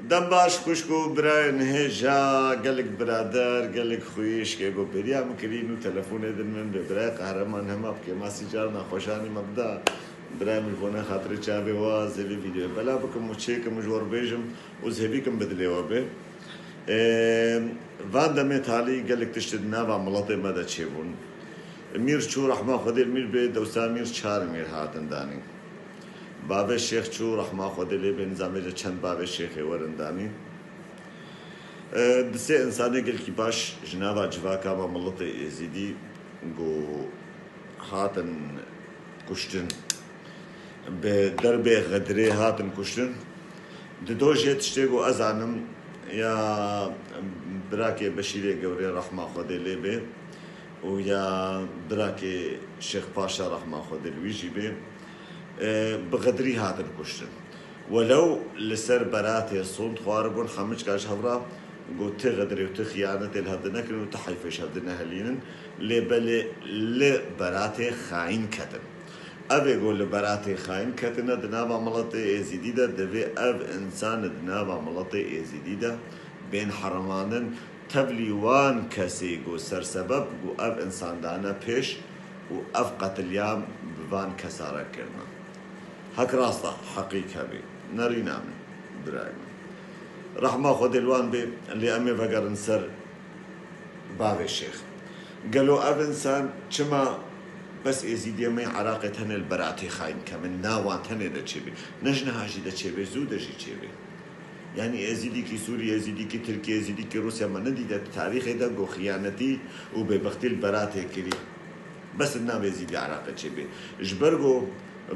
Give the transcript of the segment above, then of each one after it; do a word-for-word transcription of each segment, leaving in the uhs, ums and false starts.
Dem baş xwişk û birayên hêja, gelek birader, gelek xwişk ê ku bêriya min kirîn û telefonê din min bi birayê Qehreman hema bi kêmasî carna xweşanî me bida. Birayê min ji bo ne xatirê çavê we zêvî vîdeoyê bela bikim û çêkim û ji we re bêjim û zêvî kim bi dilê we bê. Ê, van demê talî gelek tişt di nava miletê me de çêbûn. Mîr çû rehma Xwedê li mîr bê, dewsa mîr çar mîr hatin danîn. Bavê Şêx çû, rehma Xwedê lê bê, nizam vêca çend bavê Şêxê werin danî. E, di sê insanê gelkî baş ji nava civaka me miletê Êzîdî ku hatin kuştin, bi derbê Xedirê hatin kuştin. Di do jê tiştê ku ez zanim, ya birakê Beşîrê Gewrê rehma Xwedê lê bê û ya birakê Şêx Paşa rehma Xwedê li wî jî bê, e, bi Xedirî hatin kuştin. Welew li ser beratê sond xwaribûn, hemû çika ji hev re got, ti Xedirê û ti xiyanetê li hev di nekin û ti heyfê ji hev di nehelînin, lê belê li beratê xayîn ketin. Ev ê ku li beratê xayîn ketine di nava miletê Êzîdî de, divê ev însan di nava miletê Êzîdî de bên herimandin, tevlî wan kesê ku sersebeb ku ev însan dane pêş û ev qetilîam bi van kesa re kirine. Hek rast e, heqîk hebê. Nerîna min, birayê min. Rehma Xwedê li wan bê, lê em ê vegerin ser bavê Şêx. Gelo ev însan çima bes Êzîdiyê me yê Iraqê tenê li beratê xayîn kemin, na wan tenê de çêbê. Ne ji niha jî de çêbê, zû de jî çêbê. Yanî Êzîdîkî Sûrî, Êzîdîkî Tirkî, Êzîdîkî Rûsya me nedîte di tarîxê de ku xiyanetî û bêbextî li beratê kirî. Bes di nav Êzîdî Iraqê çêbê. Ji ber ku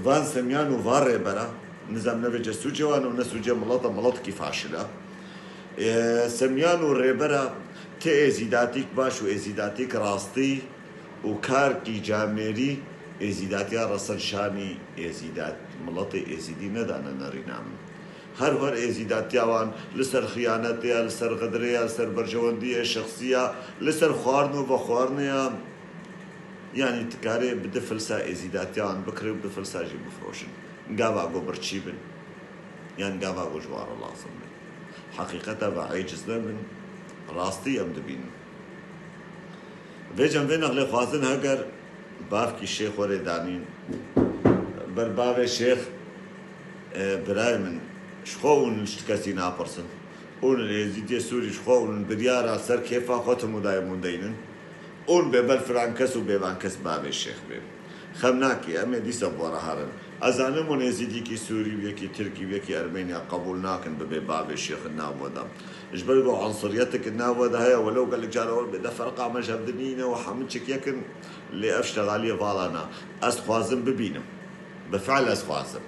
van semyan û van rêbera, nizam ne vêce sûcê wan û ne sûcê mileta, miletekî faşil e. Ê, semyan û rêbera ti êzîdatîk baş û êzîdatîk rastî û karkî camêrî êzîdatiya resen şanî êzîdat, miletê êzîdî nedane nerîna min. Her her êzîdatiya wan li ser xiyanetê ya, li ser xedirê ya, li ser berjewendiyê şexsî ya, li ser xwarin û vexwarinê ya. Yanî tu karê bi du filsa êzîdatiya wan bikirê û bi du filsa jî bifiroşin. Gava ku birçî bin, yan gava ku ji wan re lazim bin. Heqîqeta ve êciz nebin, rastî em dibînin. Vê cem vê nexlê xwazin heger bavkî Şêx werê danîn, ber bavê Şêx, e, birayê min, ji xwe hûn ji ti kesî napirsin. Hûn li Êzîdiyê Sûrî ji xwe hûn biryara ser kêfa xwe tim û dayê hûn deynin. Hûn bê ber filan kes û bê van kes bavê Şêx bê. Xem nakê, em ê dîsa bi we re herin. Ez zanim hûn êzîdîkî Sûrî û yekî Tirkî û yekî Ermeniya qebûl nakin bibê bavê Şêx di nav we de. Ji ber ku unsuriyetek di nav we de heye, welew gelek cara we bê de ferqa me ji hev dinîne û hemû çik yek in, lê ev ştegaliyê vala na. Ez dixwazim bibînim. Bi fiil ez dixwazim.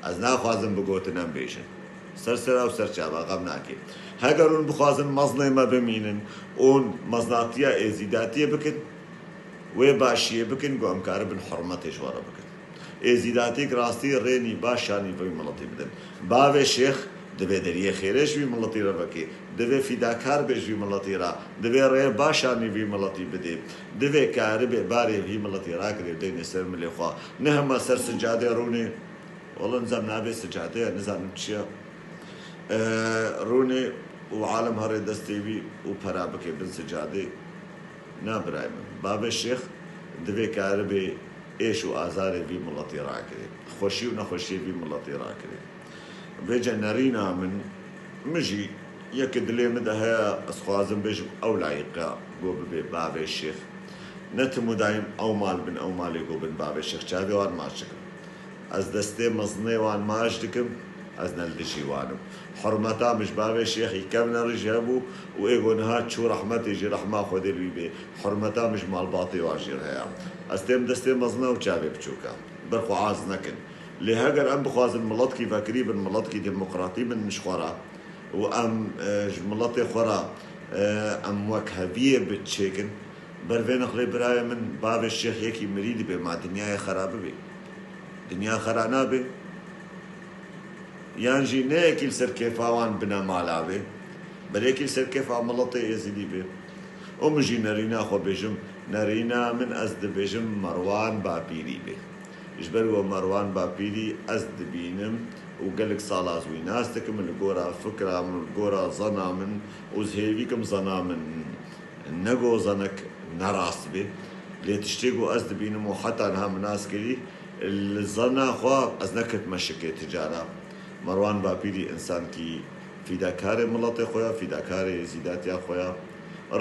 Ez naxwazim bi gotin em bêjin. Ser sera û ser çava, xem nakê. Heger hûn bixwazin mezinê me bimînin, hûn mezinatiya êzîdatiyê bikin, wê başiyê bikin, ku em karibin hurmetê ji we re bikin. Êzîdatîk rastî rênî baş şanî vê miletî bidin. Bavê Şêx divê deriyê xêrê ji vî miletî re veke, divê fîdakar bê ji vî miletî re, divê rê baş şanî vî miletî bidê, divê karibê barê vî miletî rakirê û deynê ser milê xwe. Ne hema ser sicadê rûnê, wele nizam navê sicadê ye, nizanim çi ye. Ee, rûnê û alem herê destê wî û pera bike bin sicadê. Na birayê min. Bavê Şêx divê karibê êş û azarê vî miletî rakirê. Xweşî û nexweşiyê vî miletî rakirê. Vêce nerîna min, min jî yekê dilê min de heye, ez xwazim bêjim ew layiqa ku bibê bavê Şêx. Ne tim û dayim ew mal bin, ew malê ku bin bavê Şêx. Çavê wan maç dikim. Ez destê mezinê wan maç dikim, ez ne li dijî wan im. Hurmeta min ji bavê Şêxî kevne rij hebû û ê ku niha çû rehmetê jî rehma Xwedê li wî bê. Hurmeta min ji malbatê wan jî re heye. Ez têm destê mezina û çavê biçûka. Ber xwe az nekin. Lê heger em bixwazin miletkî vekirî bin, miletkî demokratî bin ji xwe re û em, e, ji miletê xwe re, e, em wekheviyê bi çêkin, ber vê nexlê birayê min, bavê Şêx yekî mirî dibe, ma dinyayê xera bibe. Dinya xera nabe. Yan jî ne yekî li ser kêfa wan binemala be, belê yekî li ser kêfa miletê Êzidî be. Û min jî nerîna xwe bêjim, nerîna min ez dibêjim Merwan Bapîrî be. Ji ber we Merwan Bapîrî ez dibînim û gelek sala ez wî nas dikim, li gora fikra min, li gora zana min û ez hêvî kim zana min ne go zanek ne rast bê. Lê tiştê ku ez dibînim û heta niha min nas kirî, li zana xwe ez neketime şikê ti cara. Merwan Bapîrî însankî fîdakarê miletê xwe ya, fîdakarê êzîdatiya xwe ya.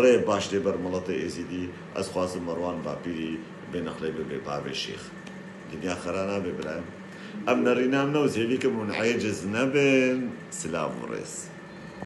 Rê baş dê ber miletê êzîdî, ez xwazim Merwan Bapîrî bê neqlê bibe bavê şêx. Dinya xera nabe birayem. Em nerîna min e û ez hêvî kim hûn êciz nebin. Silav û rêz.